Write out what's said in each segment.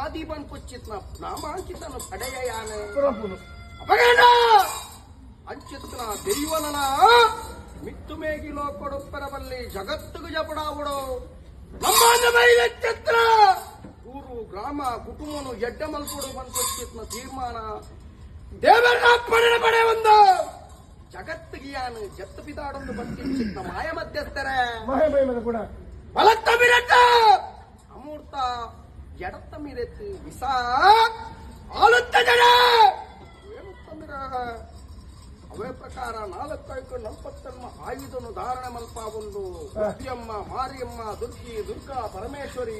ಮಾದಿ ಪನ್ಪುಚ್ಚಿತ್ನ ನಾಮಾಂಕಿತನ ಪಡೆಯಾನ ಪುರಪುನು ಅಪಗಣ ಅಂಚಿತ್ನ ದೈವನನ ಮಿತ್ತು ಮೇಗಿಲೋ ಕೊಡುಪ್ಪರಬಲ್ಲಿ ಜಗತ್ತಿಗೆ ಜಪಡಾವುಡು ನಮ್ಮ ಚಿತ್ರ ಊರು ಗ್ರಾಮ ಕುಟುಂಬನು ಎಡ್ಡ ಮಲ್ಪುಡು ಪನ್ಪುಚ್ಚಿತ್ನ ತೀರ್ಮಾನ ದೇವರ ಪಡೆಯ ಪಡೆ ಒಂದು ಜಗತ್ತಿಗೆ ಯಾನು ಜತ್ತು ಪಿದಾಡೊಂದು ಬತ್ತಿಚ್ಚಿತ್ನ ಮಾಯ ಮಧ್ಯಸ್ಥರೇ ಮಹೇಮದ ಕೂಡ ಬಲತ್ತ ಮಿರಟ್ಟ ಅಮೂರ್ತ ಎಡತ್ತ ಮಿರೆತ್ತು ವಿಸ ಆಲುತ್ತ ಜಡ ಏನುತ್ತ ಮಿರ ಅವೇ ಪ್ರಕಾರ ನಾಲ್ಕೈಕು ನಲ್ಪತ್ತಮ್ಮ ಆಯುಧನು ಧಾರಣೆ ಮಲ್ಪ ಒಂದು ಬುದ್ಧಿಯಮ್ಮ ಮಾರಿಯಮ್ಮ ದುರ್ಗಿ ದುರ್ಗಾ ಪರಮೇಶ್ವರಿ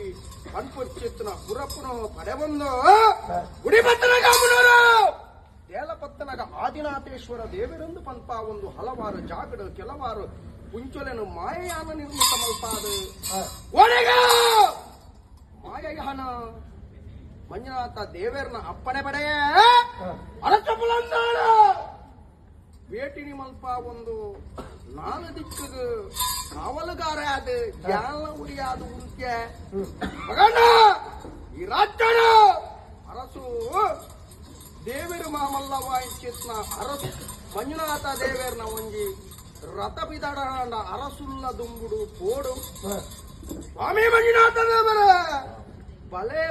ಪನ್ಪುಚ್ಚಿತ್ನ ಪುರಪುನು ಪಡೆಬಂದು ಗುಡಿಪತ್ತನಗ ಅಮ್ಮನವರು ದೇಲಪತ್ತನಗ ಆದಿನಾಥೇಶ್ವರ ದೇವರೆಂದು ಪನ್ಪ ಒಂದು ಹಲವಾರು ಜಾಗಡು ಕೆಲವಾರು ಪುಂಚೊಲೆನು ಮಾಯಯಾನ ನಿರ್ಮಿತ ಮಲ್ಪಾದು ಒಡೆಗ ಮಾಯಯಾನ ಮಂಜುನಾಥ ದೇವೇರ್ನ ಅಪ್ಪಣೆ ಪಡೆಯ ಅರಚಪುಲಂದಾಳ వేటిని మల్ప ಒಂದು ನಾಲು ದಿಕ್ಕಿಗೆ ಕಾವಲುಗಾರ ಅದು ಯಾಲ ಉರಿಯಾದು ಉಂತ್ಯ ಮಗಣ್ಣ ಈ ರಾಜ್ಯನ ಅರಸು ದೇವರು ಮಾಮಲ್ಲ ವಾయింಚಿತ್ನ ಅರಸು ಮಂಜುನಾಥ ದೇವೇರ್ನ ಒಂಜಿ ರಥ ಬಿದಡ ಅರಸುಲ್ಲ ದುಂಬುಡು ಪೋಡು ಸ್ವಾಮಿ ಮಂಜುನಾಥ ದೇವರ ಬಲೆ.